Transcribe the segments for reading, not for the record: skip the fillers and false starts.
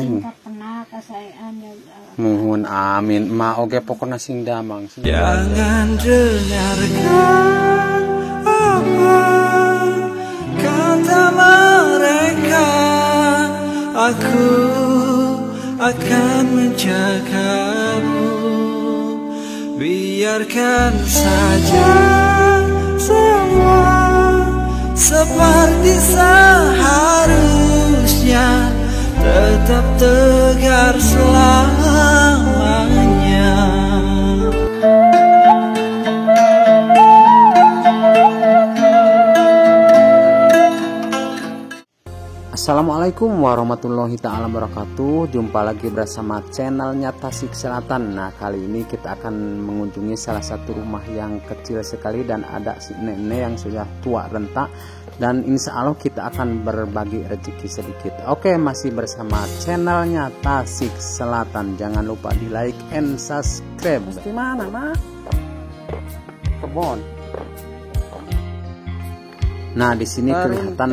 Sing terkenal kasaean ya. Muhun amin. Ma oge pokona sing damang. Jangan dengarkan apa kata mereka, aku akan menjagamu. Biarkan saja semua seperti seharusnya, tetap tegar selamanya. Assalamualaikum warahmatullahi ta'ala wabarakatuh. Jumpa lagi bersama channelnya Tasik Selatan. Nah, kali ini kita akan mengunjungi salah satu rumah yang kecil sekali dan ada si nenek yang sudah tua renta. Dan insya Allah kita akan berbagi rezeki sedikit. Oke, masih bersama channelnya Tasik Selatan. Jangan lupa di like and subscribe. Di mana, Mak? Kebon. Nah, di sini kelihatan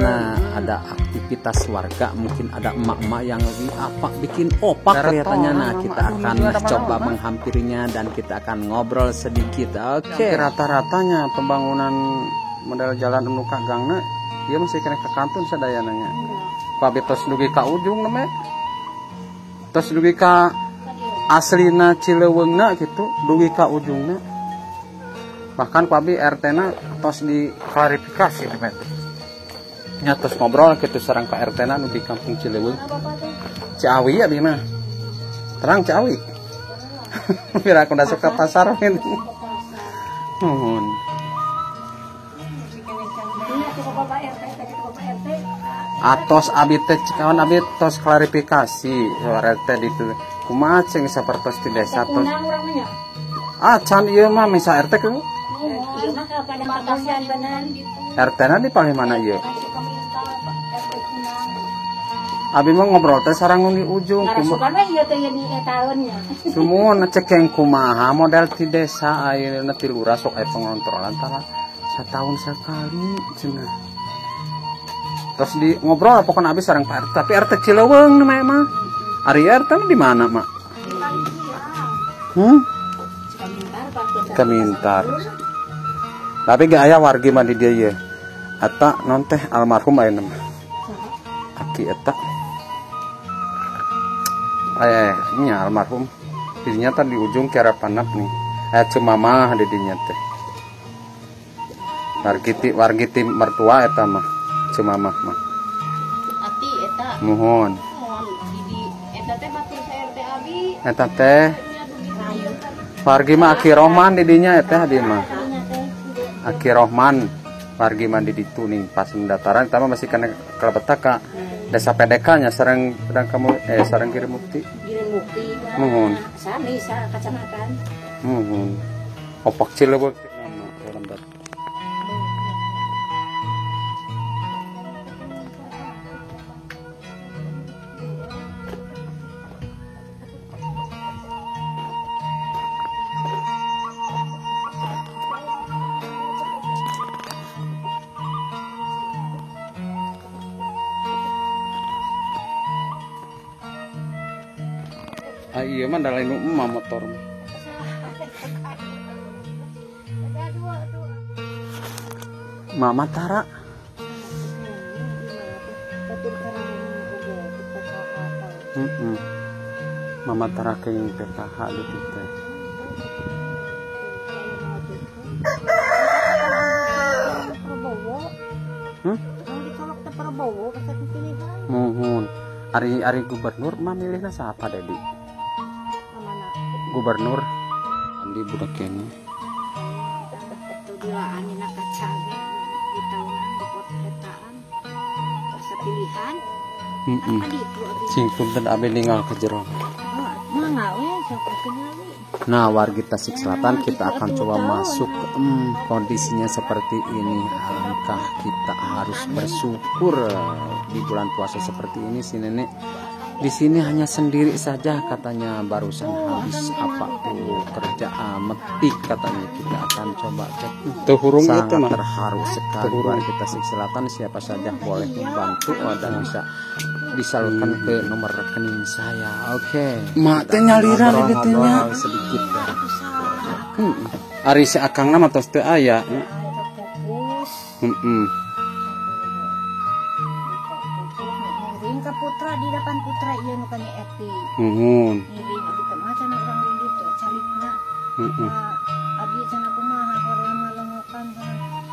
ada aktivitas warga, mungkin ada emak-emak yang lagi apa bikin opak kelihatannya. Nah, kita akan coba menghampirinya dan kita akan ngobrol sedikit. Oke. Rata-ratanya pembangunan model jalan anu ka gangna ieu masih kena ke kantun sadayananya. Ku abi tos dugi ka ujung namanya. Tos dugi ka aslina Cileuweungna gitu, dugi ka ujungna. Bahkan ku abi RT-na tos diklarifikasi teh. Nya tos ngobrol kitu sareng Pak RT-na nu di kampung Cileuweung. Ciawi abi mah. Terang Ciawi. Pira aku masuk ke pasar ini. Nuhun. Atos abi teh kawan abi tos klarifikasi RT ditu. Kumaha cing sapertos di desa tos. Ah can ieu mah misa RT ku. RT na di paling mana ieu? Abi mah ngobrol teh sareng di ujung. Sumuhun cekeng kumaha model ti desa ayeuna ti lurah sok aya pengontrolan tah setahun sekali cenah. Terus di ngobrol pokoknya abi sareng Pak RT, tapi RT Cileuweung namanya mah. Ari RT di mana, Mak? Kemintar. Tapi gak aya wargi mah di dieu ye. Eta non teh almarhum ayeuna mah. Aki eta. Nya almarhum. Didinya teh di ujung kiara panap nih. Aya cemamah di dinya teh. Wargi ti mertua eta mah. Cemamah mah. Aki eta. Muhun. Di eta teh batur RT abi. Eta teh wargi mah Aki Rohman di dinya eta di mah. Aki Rohman wargi mah di ditu nih pas pendaftaran eta mah masih kena kalebeta ka desa PDK nya sareng kamu sareng Giri Mukti. Giri Mukti. Muhun. Sami sa kecamatan. Muhun. Opak Cileuweung lambat. Ah iya mah da lain emak motor mah. Mama Tara. Mama Tara kenging PKH gitu teh. Muhun. Ari gubernur mah milihna siapa Dedi? Gubernur Andi budak kene. Sing punten abi ninggal ke jero. Nah, wargi Tasik Selatan kita akan coba masuk. Kondisinya seperti ini. Alangkah kita harus bersyukur di bulan puasa seperti ini si nenek Di sini hanya sendiri saja katanya, barusan habis apa tuh kerja metik katanya. Kita akan coba cek. Tuhurung sangat itu mah. Terharu sekali warga Tasik Selatan, siapa saja boleh membantu dan bisa disalurkan ke nomor rekening saya. Oke. Mak teh nyalira di ditu nya. Sedikit ya. Ari si akangna mah tos teu aya. Heeh. Putra di depan putra ieu nu kana Epi. Nuhun. Ngiring abdi teh mah cenah urang di ditu calikna. Heeh. Abdi cenah kumaha hoream ngalengokan cenah.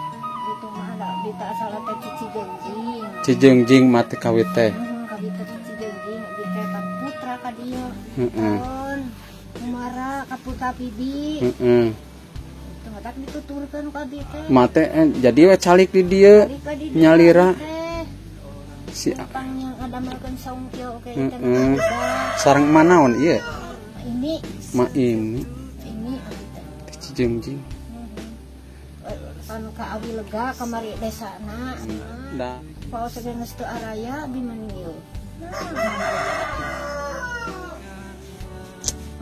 Ditu mah ada abdi teh asal teh Cijengjing. Cijengjing mah teh kawit teh. Heeh, kawit teh Cijengjing abdi teh ka putra ka dieu. Heeh. Kumara ka putra bibi. Heeh. Teu matak dituturkeun ku abdi teh. Mah teh jadi we calik di dieu nyalira. Si yang ada makan saung kieu oke sareng manaon ieu? Ini ma ini. Ini teh Cijengjing. Anu ka awi lega kamari desana. Da. Paos ge geus teu araya abi mah ieu.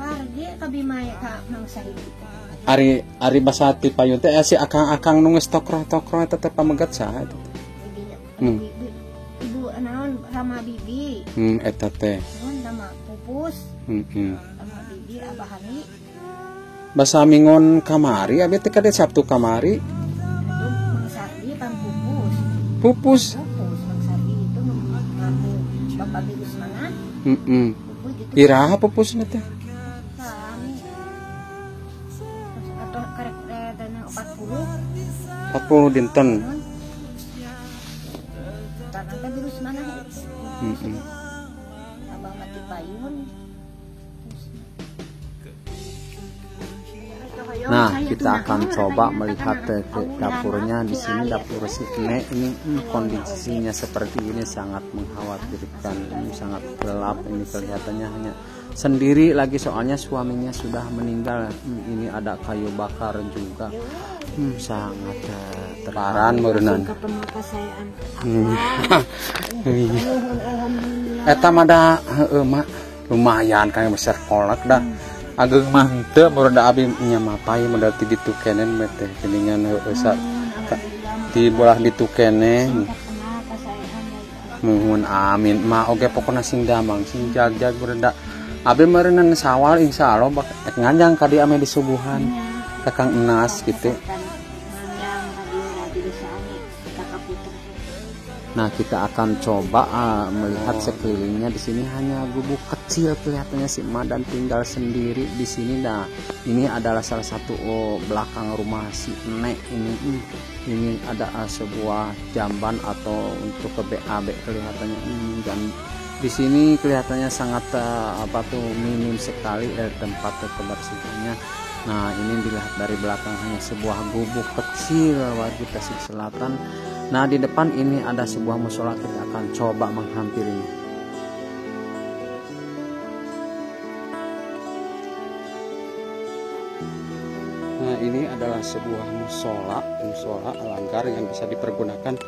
Parge ka bimaya ka mangsa hidup. Ari ari basa ti payun teh si akang-akang nu geus tokroh-tokroh eta teh pamegat saha eta teh? Ibu naon Rama Bibi. Eta teh. Naon Rama Pupus. Heeh. Rama Bibi Abah Hani. Basa mingon kamari abi teh kade Sabtu kamari. Itu Mang Sardi pan Pupus. Pupus. Pupus Mang Sardi itu ngaku Bapak Bigus mana? Heeh. Pupus gitu. Iraha pupusna teh? Kami. Atau karek dana 40. 40 dinten. Abah mati payun. Nah, kita akan coba melihat ke dapurnya. Di sini dapur si Nek ini kondisinya seperti ini sangat mengkhawatirkan. Ini sangat gelap, ini kelihatannya hanya sendiri lagi soalnya suaminya sudah meninggal. Ini ada kayu bakar juga. Sangat terharan meureunnan. Eta mah da heueuh mah lumayan kang besar kolak dah. Ageung mah henteu meureun da abi nya mapai modal ti ditu kenen teh geuningan heueuh sa ti bolah ditu keneh. Muhun amin mah oge pokona sing damang sing jagjag meureun da abi meureunnan sawal insyaallah bak nganjang ka dieu ame disuguhan ka Kang Enas gitu. Nah, kita akan coba melihat sekelilingnya. Di sini hanya gubuk kecil kelihatannya si emak dan tinggal sendiri di sini. Nah, ini adalah salah satu belakang rumah si Nek ini. Ini ada sebuah jamban atau untuk ke BAB kelihatannya. Dan di sini kelihatannya sangat minim sekali tempat kebersihannya. Nah, ini dilihat dari belakang hanya sebuah gubuk kecil warga Tasik Selatan. Nah, di depan ini ada sebuah musola, kita akan coba menghampirinya. Nah, ini adalah sebuah musola langgar yang bisa dipergunakan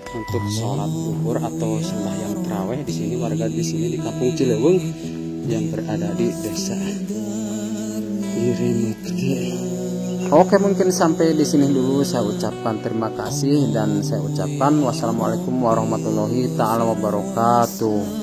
untuk sholat zuhur atau sembahyang taraweh. Di sini warga di sini di Kampung Cileuweung yang berada di Desa Girimukti. Oke, mungkin sampai di sini dulu. Saya ucapkan terima kasih dan saya ucapkan wassalamualaikum warahmatullahi taala wabarakatuh.